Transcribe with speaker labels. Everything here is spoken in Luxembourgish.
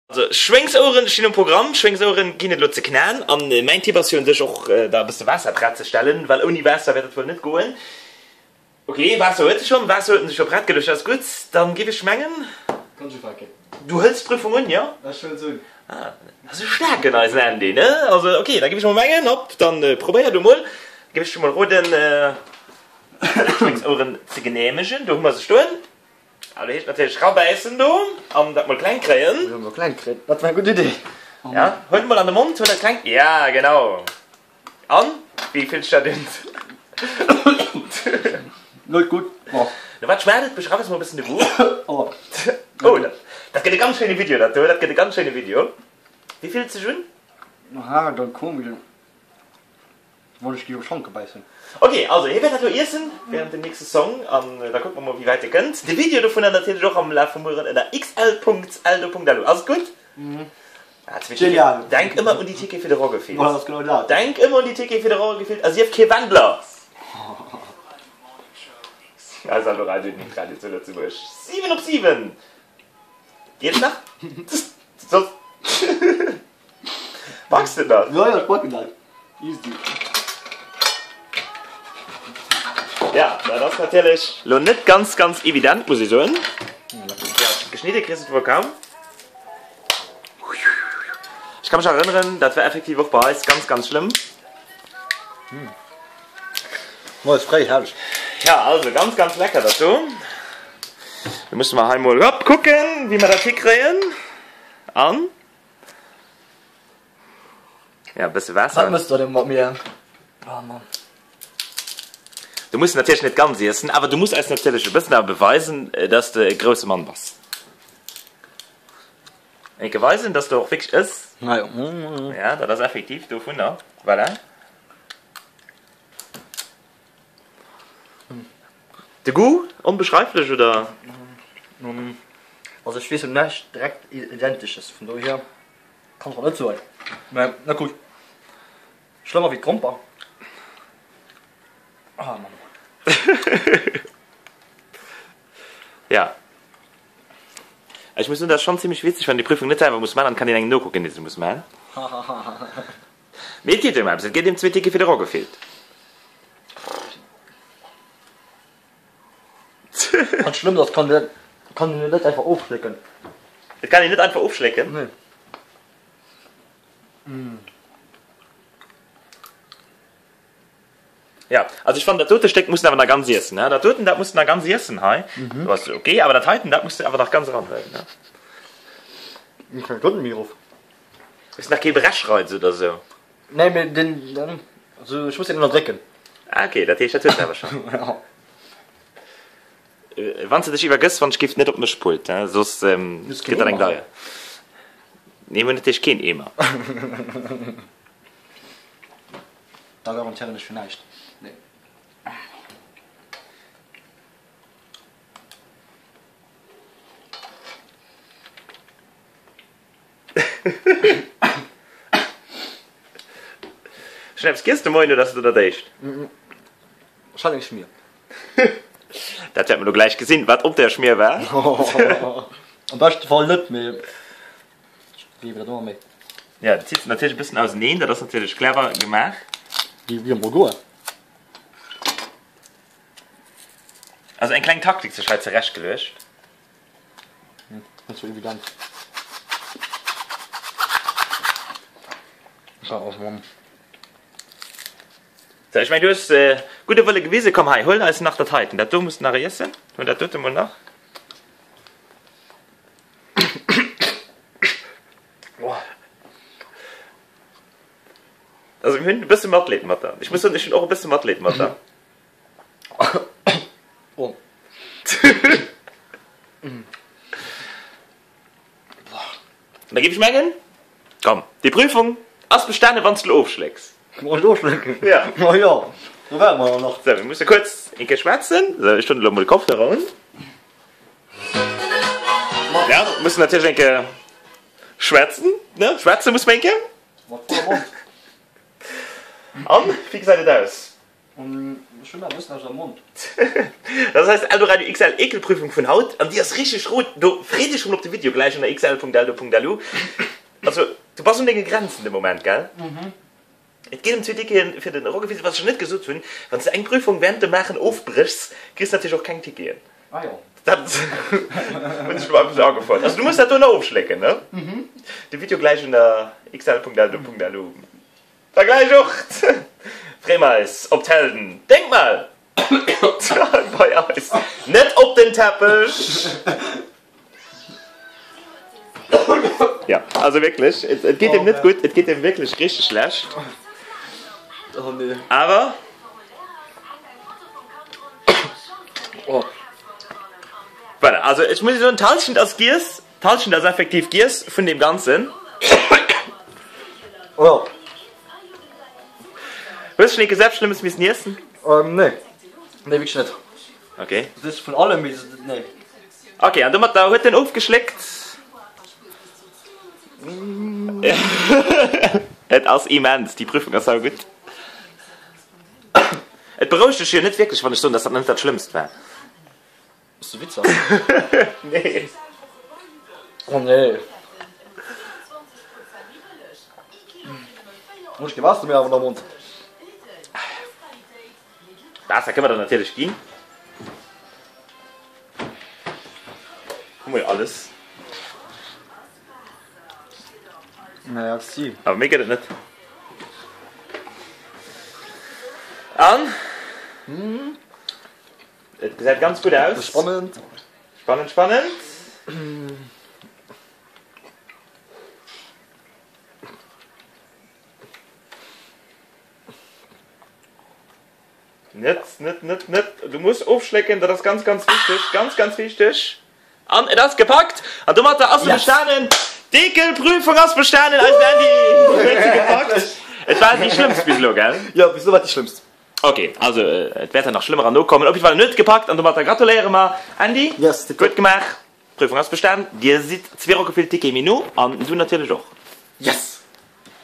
Speaker 1: Also Schwéngsoueren stinn um Programm. Schwéngsoueren ginn et elo ze knaen an mäin Tipp ass jo un sech och da e bësse Waasser prett ze stellen, well ouni Waasser wäert et wuel net goen. Ok, Waasser huet e schonn, Waasser huet en sech scho prett geluecht, dat ass gutt. Dann géif ech mengen,
Speaker 2: Kann ech ufänken?
Speaker 1: Du hëls d'Prüfung un, jo?
Speaker 2: Ech huelen se un.
Speaker 1: Ah, dat ass e staarken eisen Andy, ne? Also ok, da géif ech mol mengen, hopp, dann probéier du mol. Géif ech dir mol roden, d'Schwéngsoueren ze genehmegen. Do hu mer se stoen. Ah, do heescht natierlech rabäissen do an dat mol kleng kréien.
Speaker 2: Jo, mol kleng kréien, dat war eng gutt Idee.
Speaker 1: Ja, huel mol an de Mond, huel dat kleng. Ja, genau. An, wéi fillt sech dat un?
Speaker 2: Net gutt.
Speaker 1: Oh. No wat schmaacht et? Beschreif eis mol e bëssen de Goût.
Speaker 2: Oh.
Speaker 1: Oh, dat gëtt e ganz schéine Video, dat do, dat gëtt e ganz schéine Video. Wéi fillt et sech un?
Speaker 2: Haart an komesch. Wollt ech géif op Schanke bäissen.
Speaker 1: Ok, also hie wäert dat lo iessen während dem nächste Song an da kucke mer mol wéi wäit e kënnt. De Video dovunner natierlech och am Laf vum Mueren ënner xl.eldo.lu. Ass et gutt? Ah, zwee Ticket.
Speaker 2: Genial!
Speaker 1: Denk ëmmer un déi Ticket fir de Roggefield.
Speaker 2: Voilà, dat ass genau dat.
Speaker 1: Denk ëmmer un déi Ticket fir de Roggefield a sief kee Wendler! Eis Eldoradio, den Hitradio zu Lëtzebuerg. 7 op 7! Geet et nach? Soss. Packs de dat?
Speaker 2: Jo, jo, ech packen dat. Easy.
Speaker 1: Ja, dat ass natierlech lo net ganz, ganz evident, muss ech soen. Ja, geschnidde kriss de et wuel kaum. Ech ka mech erënneren, dat war effektiv och bei eis ganz, ganz schlëmm.
Speaker 2: Moies fréi, herrlech.
Speaker 1: Ja, also ganz, ganz lecker dat do. Da musse mer hei mol hopp kucken, wéi mer dat hikréien. An ja, e bësse Waasser.
Speaker 2: Wat mëss der denn mat mir? Oh Mann.
Speaker 1: Du muss natierlech net ganz iessen, awer du muss eis natierlech e bëssen awer beweisen, dass de e grousse Mann bass. Enke weisen, dass du och wierklech ëss.
Speaker 2: Na jo.
Speaker 1: Ja, dat ass effektiv dovunner. Voilà. De Goût, onbeschreiflech, oder?
Speaker 2: Also ech weess un näischt direkt Identesches, vun dohier kann ech mer net soen. Mä na gutt, schlëmmer wéi d'Gromper. Ah Mann.
Speaker 1: Ja. Ech muss soen, dat ass schonn zimmlech witzeg, wann een déi Prüfung net selwer muss man, dann kann een engem nokucken, dee se muss man. Mee et geet ëm eppes, et geet ëm zwee Tickete fir de Roggefield.
Speaker 2: Wat schlëmmt ass, kann een kann een net einfach ofschlécken.
Speaker 1: Et kann een net einfach ofschlécken?
Speaker 2: Nee.
Speaker 1: Ja, also ech fannen dat dote Stéck muss de awer nach ganz iessen, ne? Dat doten, dat muss de nach ganz iessen hei. Do ass ok, awer dat heiten, dat muss de awer nach ganz eranhuelen, ne?
Speaker 2: Ech kréien et net méi erof.
Speaker 1: Hues nach kee Brechreiz oder sou?
Speaker 2: Nee, mee den, den, also ech muss den ënnerdrécken.
Speaker 1: Ah ok, dat heescht dat hues de awer schonn.
Speaker 2: Ja.
Speaker 1: Wann s de dech iwwergëss, wann ech giff net op mech pult, hein, soss gëtt dat eng deier. Nee, mir hunn natierlech keen Eemer.
Speaker 2: Da garantéieren ech fir näischt. Nee.
Speaker 1: Schon eppes giess de Moien oder ass et elo dat éischt?
Speaker 2: Ech hat eng Schmier.
Speaker 1: Dat wäerte mer elo gläich gesinn, wat op där Schmier war.
Speaker 2: Am beschte Fall net, mee ech gleewen dat ëmmer méi.
Speaker 1: Ja, dat zitt se natierlech e bëssen auseneen, dat ass natierlech clever gemaach.
Speaker 2: Wéi am Goen.
Speaker 1: Also eng kleng Taktik sech hei zerechtgeluecht.
Speaker 2: Net sou evident. Oh Mann.
Speaker 1: So, ech meng du hues gudde Wëlle gewisen. Komm hei, huel eis nach dat heiten. Dat do muss de nach iessen. Huel dat dote mol nach. Also mir hunn e bësse Matleed mat der. Ech muss soen, ech hunn och e bësse Matleed mat der.
Speaker 2: Oh.
Speaker 1: Da géif ech mengen, komm, déi Prüfung ass bestane wann s de lo ofschlécks.
Speaker 2: Wann ech ofschlécken?
Speaker 1: Ja.
Speaker 2: Ma jo, do ware mer jo nach.
Speaker 1: Sou, mir musse kuerz eng Kéier schwätzen. Sou, ech hunn elo mol de Kopfhörer un. Ja, mussen natierlech eng Kéier schwätzen, ne? Schwätze muss mer eng Kéier.
Speaker 2: Mat vollem Mond.
Speaker 1: An, wéi gesäit et aus?
Speaker 2: Ech Ech hunn nach e bëssen eppes am Mond.
Speaker 1: Dat ass eis Eldoradio XL Ekelprüfung vun haut an déi ass richteg rot. Do freet iech schonn op de Video gläich ënner xl.eldo.lu. Also du bass un denge Grenzen de Moment, gell? Et geet ëm zwee Ticketen fir den Rockefestival. Wat ech nach net gesot hunn, wann s de eng Prüfung während dem Maachen ofbréchs, kriss de natierlech och keng Ticketen.
Speaker 2: Ah jo.
Speaker 1: Dat hunn ech mer einfach sou agefuert. Also du muss dat do nach ofschlécken, ne? De Video gläich ënner xl.eldo.lu. Da gläich och! Freeë mer eis op d'Helden. Denkmal! Bei eis! Net op den Teppech! Ja, also wierklech, et geet him net gutt, et geet him wierklech richteg schlecht.
Speaker 2: Oh nee.
Speaker 1: Awer.
Speaker 2: Oh.
Speaker 1: Voilà, also ech muss soen, d'Hallschent ass giess. D'Hallschent ass effektiv giess vun deem Ganzen.
Speaker 2: Oh.
Speaker 1: Hues schon eeke selb Schlëmmes missen iessen?
Speaker 2: Ähm, nee. Nee, wierklech net.
Speaker 1: Okay.
Speaker 2: Dat ass vun allem, mee nee.
Speaker 1: Okay, an domatter huet en ofgeschléckt. Et ass immens, déi Prüfung ass saugutt. Et berouegt dech jo net wierklech, wann ech soen, dass dat net dat Schlëmmst war.
Speaker 2: Bass du Witzer?
Speaker 1: Nee.
Speaker 2: Oh nee. Ech kee Waasser méi awer am Mond.
Speaker 1: Waasser kënne mer der natierlech ginn. Hu mer jo alles.
Speaker 2: Merci.
Speaker 1: Awer méi gëtt et net. An? Et gesäit ganz gutt aus.
Speaker 2: Spannend.
Speaker 1: Spannend, spannend. Net, net, net, net. Du muss ofschlécken, dat ass ganz, ganz wichteg. Ganz, ganz wichteg. An et ass gepackt. An domatter ass se bestanen. D'Eekelprüfung ass bestanen. Eisen Andy huet se gepackt. Et war déi schlëmmst bis elo, gell?
Speaker 2: Jo, bis elo war et déi schlëmmst.
Speaker 1: Ok, also et wäert der nach schlëmmerer nokommen. Op jidde Fall en huet et gepackt an domatter gratuléiere mer Andy.
Speaker 2: Yes, tipptopp.
Speaker 1: Gutt gemaach, d'Prüfung ass bestan. Dir sidd zwee Rockefilticket méi no an du natierlech och.
Speaker 2: Yes!